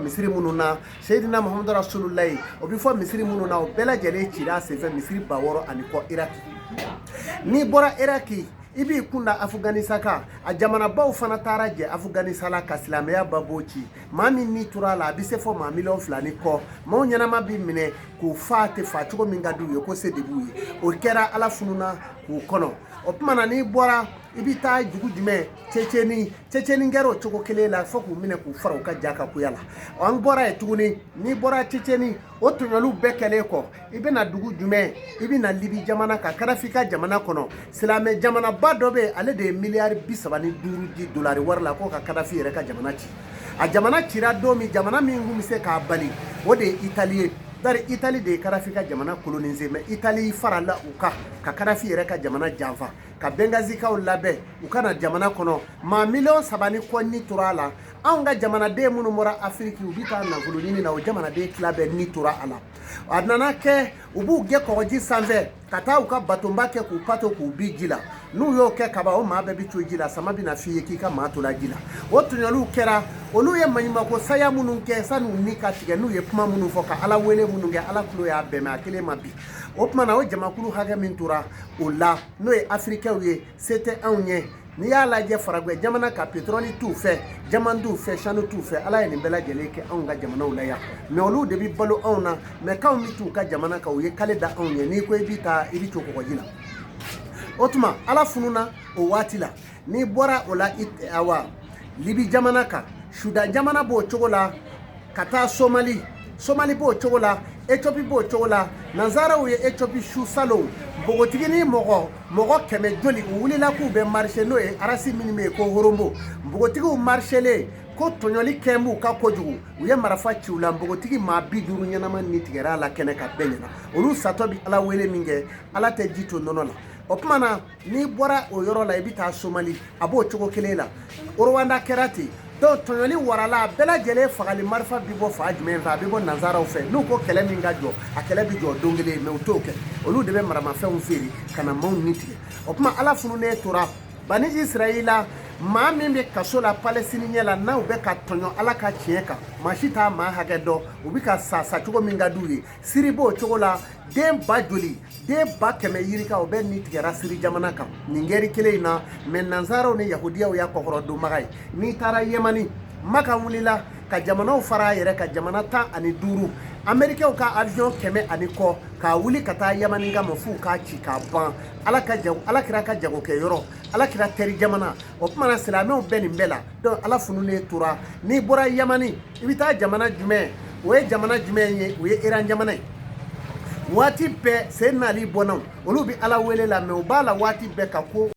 misiri minnu na, Seyidina Muhamadu Rasululayi, o bɛ fɔ misiri minnu na, o bɛɛ lajɛlen cira a senfɛ, misiri 6000 ni kɔ Iraki. N'i bɔra Iraki, i b'i kun da Afuganisa kan. A jamanabaw fana taara jɛ Afuganisa la ka silamɛya babo ci. Maa min ni tora a la, a bɛ se fɔ maa 2 miliyɔn ni kɔ. Maaw ɲɛnama bɛ minɛ k'u fa tɛ fa cogo min ka di u ye, ko se de b'u ye. O kɛra, Ala fununa k'u kɔnɔ. O tuma na, n'i bɔra, i bɛ taa dugu jumɛn? Tchétchénie. Tchétchénie kɛra o cogo kelen la fo k'u minɛ k'u fara u ka ja ka koya la. An bɔra yen tuguni. N'i bɔra Tchétchénie, o tɔɲɔliw bɛɛ kɛlen kɔ, i bɛna dugu jumɛn? I bɛna Libi jamana kan, Kadafi ka jamana kɔnɔ. Silamɛ jamanaba dɔ bɛ yen, ale de ye miliyari 35 di dolari wari la k'o ka Kadafi yɛrɛ ka jamana ci. A jamana cira don min, jamana min kun bɛ se k'a bali, o de ye Itali ye. Dari Itali de ye Kadafi ka jamana coloniser, mais Itali farala u kan ka Kadafi yɛrɛ ka jamana janfa, ka Bengazikaw labɛn u ka na jamana kɔnɔ. Maa 3 miliyɔn ni kɔ ni tora a la. Anw ka jamanaden minnu bɔra Afiriki, u bɛ taa nafolo ɲini na, o jamanaden tila bɛɛ ni tora a la. A nana kɛ u b'u gɛn kɔgɔji sanfɛ ka taa u ka batonba kɛ k'u pato k'u bi ji la. N'u y'o kɛ kaba, o maa bɛɛ bɛ to ji la. Sama bɛna f'i ye k'i ka maa tola ji la. O tɔɲɔliw kɛra. Olu ye maɲumanko saya minnu kɛ san'u ni ka tigɛ, n'u ye kuma minnu fɔ ka Ala wele minnu kɛ, Ala tulo y'a bɛn mɛ a kelen ma bi. O tuma na, o jamakulu hakɛ min tora o la, n'o ye Afirikɛw ye, se tɛ anw ye. N'i y'a lajɛ, faragwɛ jamana ka pétrole t'u fɛ, diamant t'u fɛ, sanu t'u fɛ. Ala ye nin bɛɛ lajɛlen kɛ anw ka jamanaw la yan, mais olu de bɛ balo anw na. Mais k'anw bɛ t'u ka jamana kan, u ye kale da anw ye. N'i ko i bɛ taa, i bɛ to kɔgɔji la. O tuma, Ala fununa o waati la. N'i bɔra o la, awa, Libi jamana kan, Sudan jamana b'o cogo la, ka taa Somali. Somali b'o cogo la, Ethiopie b'o cogo la. Nanzaraw ye Ethiopie su salon, npogotiginin mɔgɔ mɔgɔ kɛmɛ joli, u wulila k'u bɛ marcher, n'o ye race minnu bɛ yen ko Oromo. Npogotigiw marchelen ko tɔɲɔli kɛ b'u ka kojugu, u ye marifa ci u la. Npogotigi maa 50 ɲɛnama ni tigɛra a la kɛnɛ ka bɛɛ ɲɛna. Olu satɔ bɛ Ala wele min kɛ, Ala tɛ ji to nɔnɔ la. O tuma na, n'i bɔra o yɔrɔ la, i bɛ taa Somali, a b'o cogo kelen la. Rwanda kɛra ten. Donc tɔɲɔli warala, a bɛɛ lajɛlen fagali marifa bɛ bɔ fa jumɛn fɛ? A bɛ bɔ nanzaraw fɛ. N'u ko kɛlɛ min ka jɔ, a kɛlɛ bɛ jɔ don kelen, mais u t'o kɛ. Olu de bɛ maramafɛnw feere ka na maaw ni tigɛ. O tuma, Ala fununen tora Bani Israɛla. Maa min bɛ kaso la Palestine ɲɛ la, n'aw bɛ ka tɔɲɔ Ala ka tiɲɛ kan, maa si t'a maa hakɛ dɔn. U bɛ ka sa sacogo min ka d'u ye. Siri b'o cogo la. Den ba joli, den 100 000 yirika, o bɛɛ ni tigɛra Siri jamana kan nin guerre kelen in na. Mais nanzaraw ni yahudiyaw y'a kɔkɔrɔdonbaga ye. N'i taara Yemani, Maka wulila ka jamanaw fara a yɛrɛ ka jamana 15, Amɛrikɛnw ka avion 100 ani kɔ k'a wuli ka taa Yamani kama f'u k'a ci k'a ban. Ala ka jago, Ala kira ka jagokɛyɔrɔ, Ala kira teri jamana. O tuma na, silamɛw bɛɛ nin bɛɛ la. Donc Ala fununen tora. N'i bɔra Yamani, i bɛ taa jamana jumɛn? O ye jamana jumɛn ye? O ye Iran jamana ye. Waati bɛɛ, Seyidina Ali bɔnnaw, olu bɛ Ala wele la, mais u b'a la waati bɛɛ ka ko.